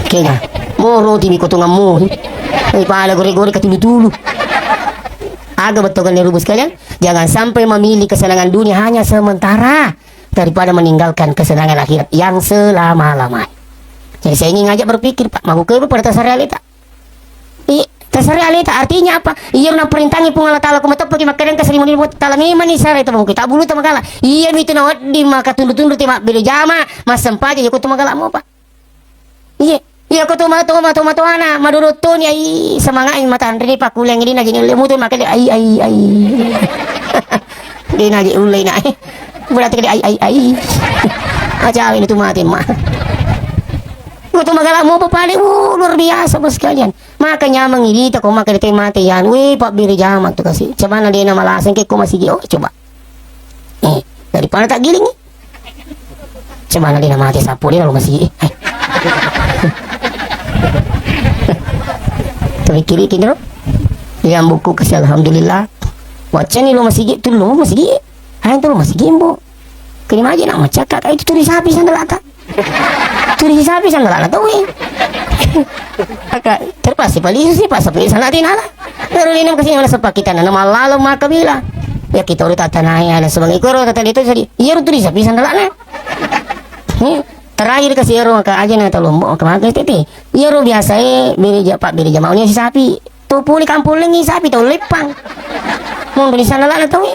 Kega, mo roti mi kotongammu. Eh, pala gore-gore katulu-tulu. Aga bettogan rubu sekalian? Jangan sampai memilih kesenangan dunia hanya sementara daripada meninggalkan kesenangan akhirat yang selama-lamanya. Jadi saya ingin ngajak berpikir, Pak, mau ke pada tasarale tak? I, tasarale tak artinya apa? Iya na perintangi Puang Allah Ta'ala, ku mateppa ki makkadang kasri muni Puang Allah Ta'ala memang ni sarai tu mungkin tak bulu tu magala. Iya mitu na wedding maka tundu-tundu ti mabbere jama, massempajang, iya ko tu magala mo, Pak. Iya. Iya, ko to ma-, to ma-, to matoana, madodotto ni, ai, semangat ni matanre ni pakkuliang ni, na jini ulle mutu makkeda, ai, ai, ai. De' na je ulle na, eh. Berarti kede, ai, ai, ai. Ajawe ni tu mate, ma. Ko to magala mo pale, uh, luar biasa, Bos sekalian. Maka nyameng irita ko maka de' mate, yan, weh, pabbere jama tu kasi. Coba na de' na malaseng ke ko masigi, oh, coba. Eh, daripada tak giling. Coba na de' na mate sapu de' lo masigi. Tapi kiri kini ro. Yang buku kasi alhamdulillah. Wacani lo masigi tu lo masigi. Hai tu lo masigi mbo. Kini maji nak macakka kai tu turi sapi sandalata. Turi sapi sandalana tau e. Aka terpaksa pali si paksa pali sana tinala. Baru ini kasih mana sepak kita nana malalo maka bila. Ya kita udah tata naya dan sebagainya. Koro tata itu jadi. Iya turi sapi sandalana. Nih, terakhir kasih ero maka aja na tau Lombok maka maka tete. Iya ro biasa e bere japa bere jama unia si sapi. Tu puli kampung lengi sapi tau lepang. Mau dari sandalana tau e.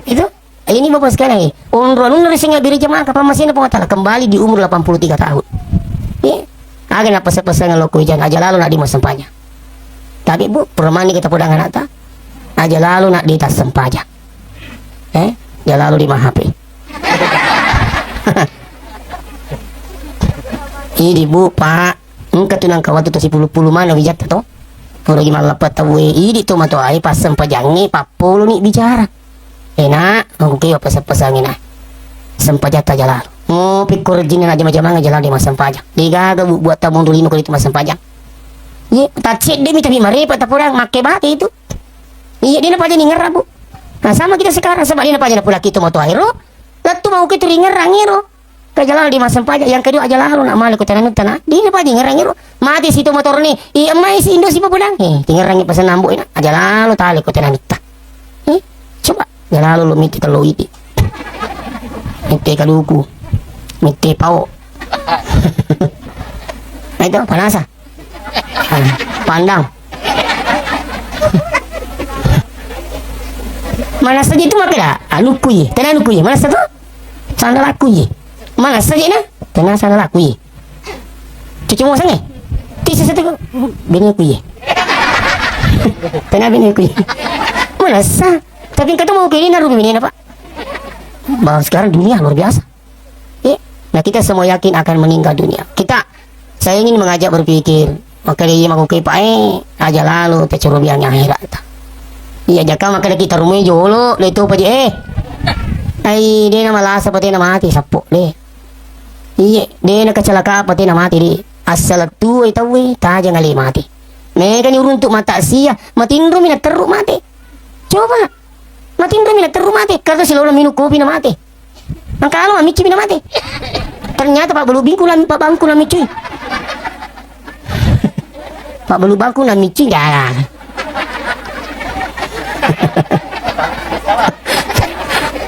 Itu. Ini Bapak sekalian, eh, onro anunna risengnge biri jamaah kapang masena Puang Allah Ta'ala kembali di umur delapan puluh tiga tahun. Eh, aga na pese-peseng lokko ijana aja lalo nak di massempajang. Tapi Bu, permani kita podang anakta, aja lalo nak di tassempajang. Eh, aja lalo di mahape. Ini Bu, Pak, engka tu nangka watu to sipulu-pulu mana wijatta to. Pura gi mallappa tauwe, idi to matoae passempajangnge pappoloni bicara. Ena, engka kewa pasa-pasange na. Sempajatta jalalo. Ngopi ko rejinna na jama-jamang jalalo di massempajang. Degaga bu-, buat tamonro lino ko itu massempajang. Ye, tacedde mi tapi marepa tapurang makke bate itu. Iya, dena paja ningerra, Bu. Nah, sama kita sekarang, sebab dena paja napulaki to matoae ro. Lettu mau ke tu ringerrang ero. Aja lalo di massempajang, yang kedua aja lalo nak male ko tenanutta na. Dina pa tingerangi ro. Mati si to motor ni. I emai si indo si pabodang. Eh, tingerangi pesan nambo ina. Aja lalo tale ko tenanutta. Eh, coba. Aja lalo lo mite kalau idi. Mite kaluku. Mite pao. Nah, itu panasa. Pandang. Mana saja itu makkeda? Anukku ye, tena anukku ye. Mana satu? Sandalakku ye. Mana saja na? Tena sana lakui. Cuci mo sange. Tisi satu bini kui. Tena bini kui. Manessa. Tapi kata mau kiri naru bini apa? Bahwa sekarang dunia luar biasa. Ya. Nah, kita semua yakin akan meninggal dunia. Kita, saya ingin mengajak berpikir, maka dia mau ke Pak, eh, aja lalu tercerobian akhirat. Iya, jaka maka kita rumah jolo, le itu apa je, eh. Ai, dia nama lasa, apa dia nama mati, sapo, deh. Iya, dena kecelakaan pati na mati di. Asal tuwai tauwe, tajang ale mati. Mega ni uruntuk mata sia, matinro mi na terru mati. Coba, matinro mi na terru mati. Kata silolo minum kopi na mati. Mangkalo mamicci mi na mati. Ternyata Pak Belubingku lami, Pak Bangku lami cuy. Pak Belubangku na micci, ya.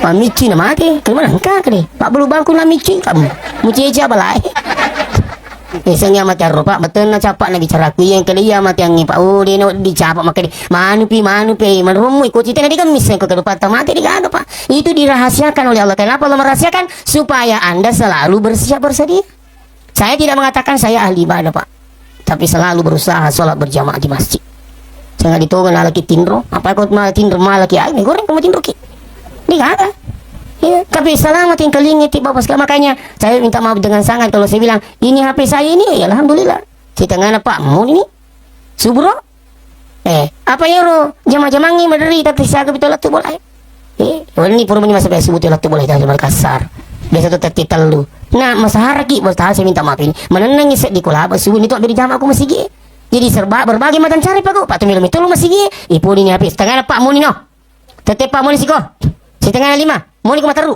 Pak micci na mate, ke mana engka ke deh. Pak Belubangku na micci, kamu. Muci aja balai. Eh, sengnya mate arro, Pak. Betul na capa na bicara ku. Yang kali ya mate yang Pak. Oh, dia na dicapa maka deh. Manu pi, manu pi. Manromu iko cita na di kemis ko kedepan tamate di gado, Pak. Itu dirahasiakan oleh Allah. Kenapa Allah merahasiakan? Supaya Anda selalu bersiap bersedia. Saya tidak mengatakan saya ahli ibadah, Pak. Tapi selalu berusaha sholat berjamaah di masjid. Saya nggak ditoga nalaki tinro. Apa kau malah tinro, malah ki? Ayo, goreng kamu tinro ki. Ini kagak. Iya, tapi selamat yang kali ini, Bapak sekalian. Makanya saya minta maaf dengan sangat kalau saya bilang, "Ini H P saya ini." Ya, alhamdulillah. Saya tengah, Pak, mau ini. Subro. Eh, apa iyaro jama-jamangngi maderri tette siaga pitu lettu bola e? Eh, wenni pura meni masa biasa butuh lettu bola e, jangan berkasar. Biasa tu tette tellu. Nah, masaharaki, bos tahu saya minta maaf ini. Menenangi seddi kolaba subuh ni tu beri jama aku masigi. Jadi serba berbagai macam cara pago. Pak tu milo mitulu masigi. Ipuni ni habis. Setengah pak muni no. Tette pak muni siko. Setengah lima. Muni ku materu.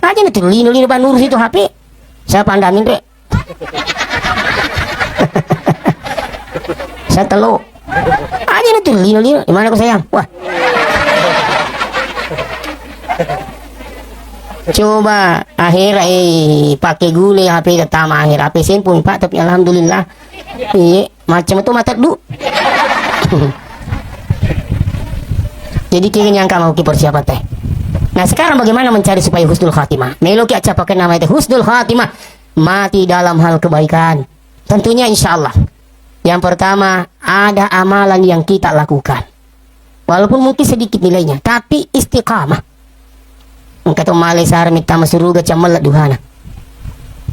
Aja na tu lino-lino ba nurus itu H P. Saya pandamin rek. Saya telo. Aja na tu lino-lino. Gimana kok sayang? Wah. Coba akhir eh pakai gule H P tama akhir H P sempung Pak, tapi alhamdulillah. Iya. Macam itu mata du. Jadi kira nyangka mau ki persiapan teh. Nah, sekarang bagaimana mencari supaya husnul khatimah? Melo ki aja pakai nama itu husnul khatimah. Mati dalam hal kebaikan. Tentunya insya Allah. Yang pertama, ada amalan yang kita lakukan. Walaupun mungkin sedikit nilainya, tapi istiqamah. Engka to malai sara mittama suruga cammella duhana.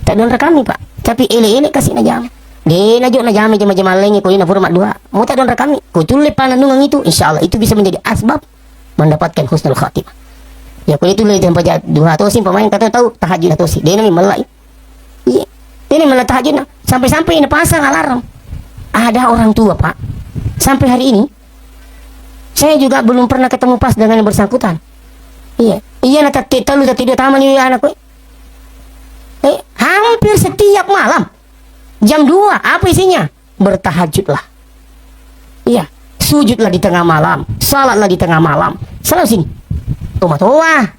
Tak don rekami, Pak. Tapi ele-ele kasi najama. De najo najama jama-jama lainnya ko ina pura madduha. Mau tak don rekami. Ko tulle panennungan itu, insya Allah itu bisa menjadi asbab mendapatkan husnul khatimah. Ya, ko itu le jam paja duha tosi, pemain kata tahu tahajud tosi. De nami mellai. Iya. Ini malah tahajud, nah. Sampai-sampai ini pasang alarm. Ada orang tua, Pak. Sampai hari ini, saya juga belum pernah ketemu pas dengan yang bersangkutan. Iya. Iya, na tette telu, tette dua tamani anakku. Eh, hampir setiap malam. Jam dua, apa isinya? Bertahajudlah. Iya. Sujudlah di tengah malam. Salatlah di tengah malam. Selalu sini. Toa-toa.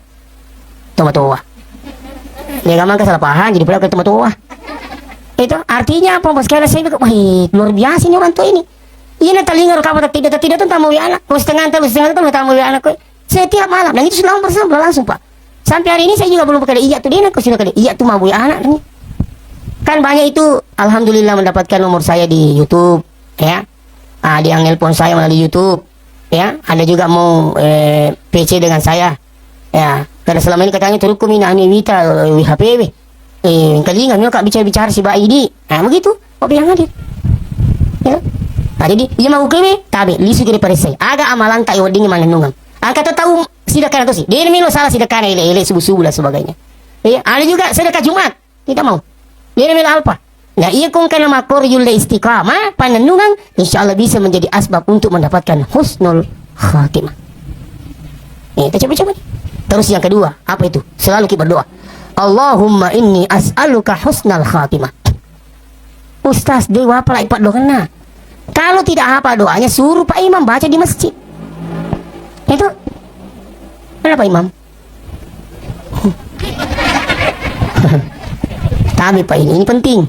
Toa-toa. Dia gampang kesalahpahan, jadi pula ke toa-toa. Itu artinya apa? Pas kena saya bilang, "Wah, luar biasa ini orang tua ini." Iya, na telinga kau tak tidak, tidak tuh tamu anak. Kau setengah tahu, setengah tahu tamu anak kau. Setiap malam, dan itu selama bersama langsung, Pak. Sampai hari ini saya juga belum pakai iya tuh dia, kau sudah kali iya tuh mau anak ini. Kan banyak itu, alhamdulillah mendapatkan nomor saya di YouTube, ya. Ada yang nelpon saya melalui YouTube, ya. Ada juga mau eh, P C dengan saya. Ya, karena selama ini katanya turukku mina anu wita eh, H P W. Eh, kalinga mio kak bicara-bicara si Baidi. Nah, begitu. Opi yang hadir. Ya. Nah, jadi iya mau kewe, tabe lisu kiri paresai. Aga amalan tak wedding manenungan. Angka tahu sidakana tosi. Dia milo salah sidakana ele-ele subuh-subuh dan sebagainya. Iya, ada juga sedekah Jumat. Tidak mau. Dia milo alpa. Nah, iya kong kana makor yulle istiqamah, panenungan, insya Allah bisa menjadi asbab untuk mendapatkan husnul khatimah. Eh, kita coba-coba nih. Terus yang kedua, apa itu? Selalu kita berdoa. Allahumma inni as'aluka husnal khatimah. Ustaz, dewa apa lagi pak doa kena? Kalau tidak hafal doanya, suruh Pak Imam baca di masjid. Itu. Mana Pak Imam? Tapi Pak ini, ini penting.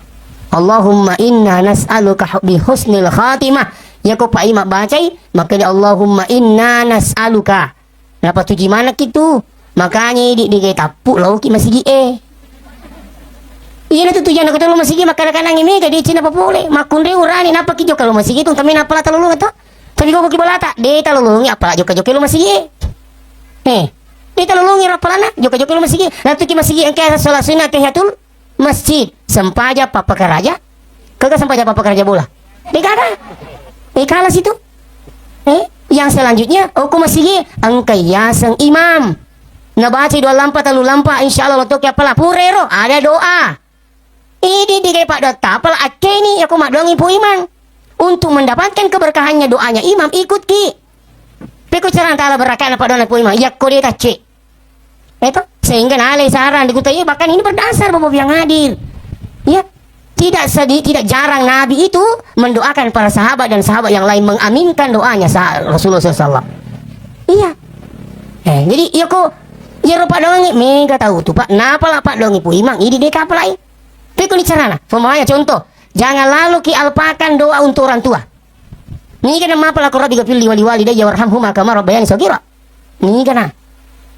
Allahumma inna nas'aluka hu- bi husnil khatimah. Ya ko Pak Imam bacai, maka dia Allahumma inna nas'aluka. Napa tuji mana kitu? Makanya di di tappu lauki masigi eh. Iyana tu tujuanna ko tollo masigi, makkada-kadangngi mega, deceng napapole. Makkunrai urane, nappa ki jokka lo masigi tu, tapi nappa la talolongi to. Tapi ko ki bolata, de talolongi, apala jokka-jokka lo masigi. Eh, de talolongi ro apalana, jokka-jokka lo masigi. Latu ki masigi, engka sholat sunnah tahiyatul masjid, sempaja pappakaraja. Kega sempaja pappakaraja bola? De gaga. Eh, kalah situ. Eh, yang selanjutnya, oh, ko masigi, engka yaseng imam. Nabaca dua lampa, tellu lampa, insya Allah lo toki apala. Purero, ada doa. Idi digai paddoatta, apala akkeni, yako maddoangi Pu Imang. Untuk mendapatkan keberkahannya doanya imam, ikut ki. Peko carana tala berkahna paddoanna Pu Imang, yakko de tacce. Itu sehingga nalai sarang di kota ini, bahkan ini berdasar Bapak yang hadir. Ya, tidak sedih, tidak jarang Nabi itu mendoakan para sahabat dan sahabat yang lain mengaminkan doanya sa-, Rasulullah sallallahu alaihi wasallam. Iya. Eh, jadi iya ko, iya ro paddoangi mega tau tu, Pak. Napa la paddoangi Pu Imang, idi de kapalai. Peko ni carana. Pemahanya contoh, jangan lalu ki alpakan doa untuk orang tua. Niga na mapa lako Rabbi gafirli wali walidayya warhamhuma kama rabbayani shaghira. Niga na.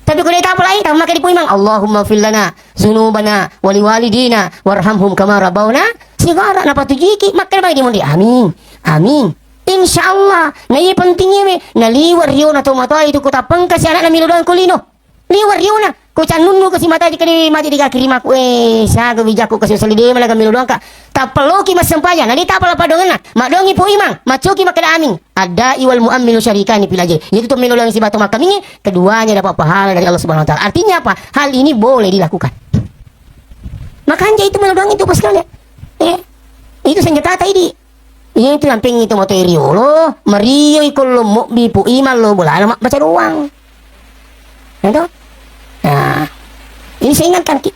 Tapi ko de tapalai, tau maka di Pu Imang, Allahumma fir lana zunubana wali walidina warhamhum kama rabbawna shighara. Napa tujiki, makkeda bai di munri. Amin. Amin. Insya Allah. Na iya pentingnya me, na liwat riona tomatoa itu ko tappengka si anakna melo doang ko lino. Liwat riona, ko cannunnu ko simata jika di maja di kaki rimaku, eh, saga wijakku kasi usalli de malaga melo doangka. Tappa loki massempajang, na de tapala padongenna. Madongi Pu Imang, macoki makkeda amin. Adda'i wal mu'amminu syarikani fil ajri. Yaitu to melo doang sibawa to makkaminge, keduanya dapat pahala dari Allah Subhanahu wa Ta'ala. Artinya apa? Hal ini boleh dilakukan. Makanya itu melo doang itu, Bos, sekalian. Eh, itu senjata tadi. Iya, itu lampengngi tomatoa riolo, mario iko lo mobbi Pu Imang lo bolana mabbaca doang. Ya toh? Nah, ini saya ingatkan ki.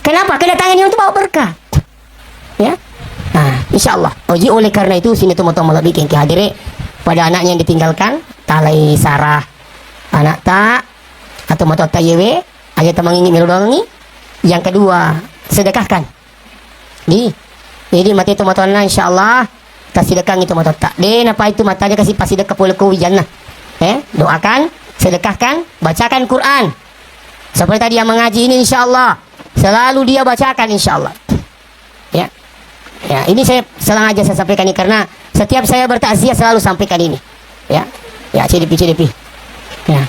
Kenapa? Kedatangan ini untuk bawa berkah. Ya. Nah, insya Allah. Oji, oleh karena itu, sini tomatoa malebbi kengki hadire pada anaknya yang ditinggalkan, talai sarah anak tak atau matoa tak yewe, aja temangingi melo doangi. Yang kedua, sedekahkan. Di, jadi mate tomatoanna, insya Allah, tasidekkangi tomatoatta. De, napa itu matanya kasih pasidekka pole ko wijanna. Eh, doakan, sedekahkan, bacakan Quran. Seperti tadi yang mengaji ini, insya Allah, selalu dia bacakan, insya Allah. Ya. Ya, ini saya sengaja saya sampaikan ini karena setiap saya bertakziah selalu sampaikan ini. Ya. Ya, C D P, C D P. Ya.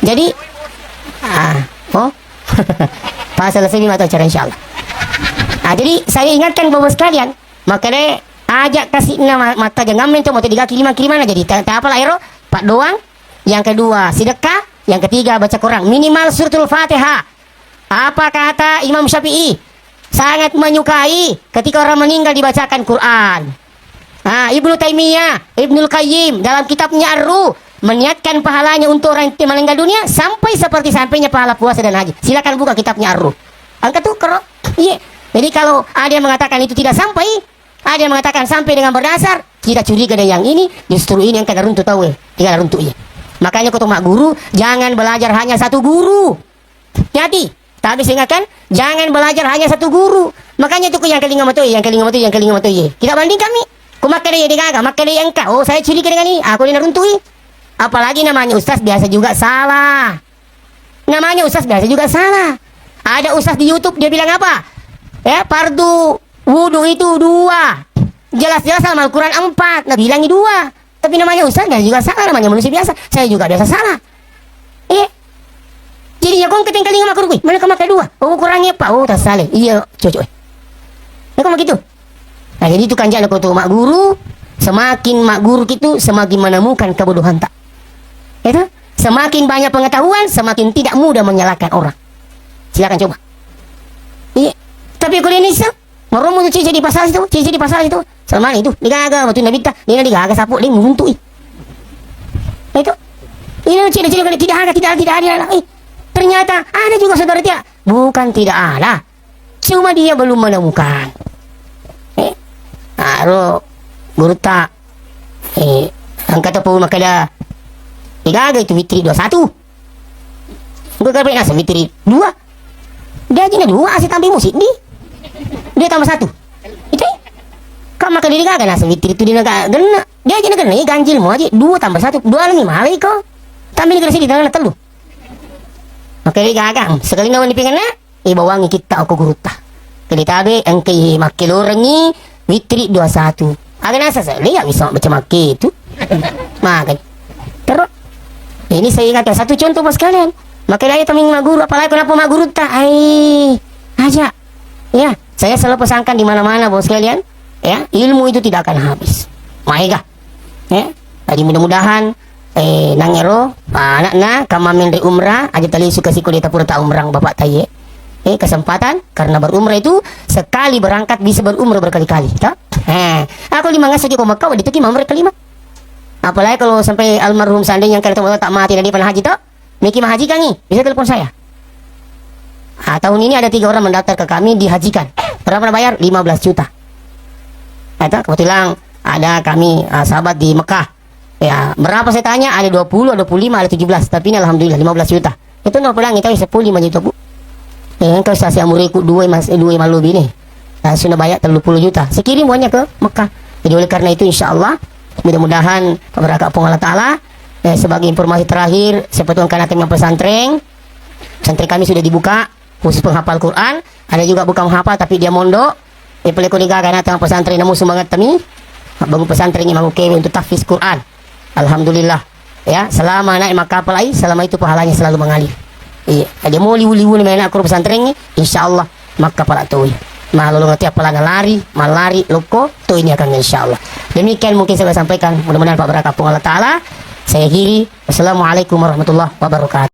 Jadi, ah, oh. Pasal saya lima atau acara, insya Allah. Ah, jadi saya ingatkan Bapak sekalian, makanya ajak kasih nama mata jangan mencoba mau digaki lima kiri mana jadi tak apa lah ero, Pak doang. Yang kedua, sedekah. Yang ketiga, baca Quran. Minimal suratul Fatihah. Apa kata Imam Syafi'i? Sangat menyukai ketika orang meninggal dibacakan Quran. Ah, Ibnu Taimiyah, Ibnul Qayyim dalam kitabnya Ar-Ruh meniatkan pahalanya untuk orang yang meninggal dunia sampai seperti sampainya pahala puasa dan haji. Silakan buka kitabnya Ar-Ruh. Angkat tuh kero. Iya. Jadi kalau ada yang mengatakan itu tidak sampai, ada yang mengatakan sampai dengan berdasar, kita curiga dari yang ini, justru ini yang kena runtuh tahu eh. Tidak runtuh iya. Makanya kau tuh mak guru, jangan belajar hanya satu guru. Hati-hati. Tapi saya ingatkan, jangan belajar hanya satu guru. Makanya itu yang kelinga matoy, yang kelinga matoy, yang kelinga matoy. Kita bandingkan mi. Ku makkeda iya degaga, makkeda iya engka. Oh, saya curiga dengan ini. Aku ini naruntui. Apalagi namanya ustaz biasa juga salah. Namanya ustaz biasa juga salah. Ada ustaz di YouTube dia bilang apa? Ya, fardu wudu itu dua. Jelas-jelas dalam Al-Quran empat, nabilangi dua. Tapi namanya ustaz biasa juga salah, namanya manusia biasa. Saya juga biasa salah. Iya. Jadi ya kong keteng kalinga makruh kuwi. Mana kemaka dua? Oh, kurangnya apa? Oh, tak salah. Iya, cocok. Ya kong begitu. Nah, jadi itu kan jalan kau mak guru, semakin mak guru gitu, semakin menemukan kebodohan tak. Itu semakin banyak pengetahuan, semakin tidak mudah menyalahkan orang. Silakan coba. Iya. Tapi kalau ini se-, Maromo tu cici di pasar situ, cici di pasar situ. Salmani itu, digaga batu Nabi ta, dia digaga sapu, dia muntui. Itu. Ini cili-cili kali tidak ada, tidak ada, tidak ada. Eh, ternyata ada juga saudara dia. Bukan tidak ada. Cuma dia belum menemukan. Eh, aro guru ta, eh, angkat apa makada digaga itu fitri dua satu. Engka kape naseng witiri dua. Dia aja na dua, ase tambai musiddi. Dua tambah satu. Itu. Kan maka diri gaga naseng witiri tu dina ga-, genna. Dia aja na genna, iya ganjil mu aja. Dua tambah satu, dua lagi malai ko. Tambai ni kena sidi, tanah tellu. Maka diri gaga, sekali nawan di pengenna, eh, bawangi kita aku gurutta. Tadi tabe engkai makkelorengngi witri dua satu. Aga nasa saya, lihat bisa baca makke itu. Maka terus ini saya ingatkan satu contoh, Bos sekalian. Maka dari teman maguru, apalagi kenapa maguru tak? Ai, aja. Ya, saya selalu pesankan di mana-mana, Bos sekalian. Ya, ilmu itu tidak akan habis. Maega. Ya, jadi mudah-mudahan eh nangero, ah, anakna kamma menre umrah, aja tali suka siko dia tapura ta umrah bapak taye. Eh, kesempatan karena berumrah itu sekali berangkat bisa berumrah berkali-kali, toh? Eh, aku lima ngasih ko Mekah, waktu itu ki mamre kelima. Apalagi kalau sampai almarhum seandainya yang kena tak mati dan dia pernah haji, toh? Miki mahajikan nih, bisa telepon saya. Ah, tahun ini ada tiga orang mendaftar ke kami, dihajikan. Berapa pernah bayar? Lima belas juta. Itu kebetulan ada kami, ah, sahabat di Mekah. Ya, berapa saya tanya? Ada dua puluh, ada dua puluh lima, ada tujuh belas. Tapi ini alhamdulillah lima belas juta. Itu no pulang itu sepuluh lima juta, Bu. Ya, engkau sasi amuriku dua mas dua malu bini. Nah, sudah bayar tiga puluh juta. Saya kirim uangnya ke Mekah. Jadi oleh karena itu insya Allah mudah-mudahan kepada Puang Allah Taala, eh, sebagai informasi terakhir, siapa tuh karena tengah pesantren, pesantren kami sudah dibuka khusus penghafal Quran. Ada juga bukan menghafal tapi dia mondok. Eh, pale ko nigaga na tengah pesantren namu semangat tami. Bangun pesantren ini mau kewe untuk tahfiz Quran. Alhamdulillah. Ya, selama naik makkapal ai, selama itu pahalanya selalu mengalir. Iya, dia mau liwu-liwu ni main aku pesantren ni, insya Allah makkapal toi. Malolong nanti apalagi lari, malari, loko, to ini akan insya Allah. Demikian mungkin saya sampaikan. Mudah-mudahan Pak berkah Puang Allah Taala. Saya akhiri. Assalamualaikum warahmatullahi wabarakatuh.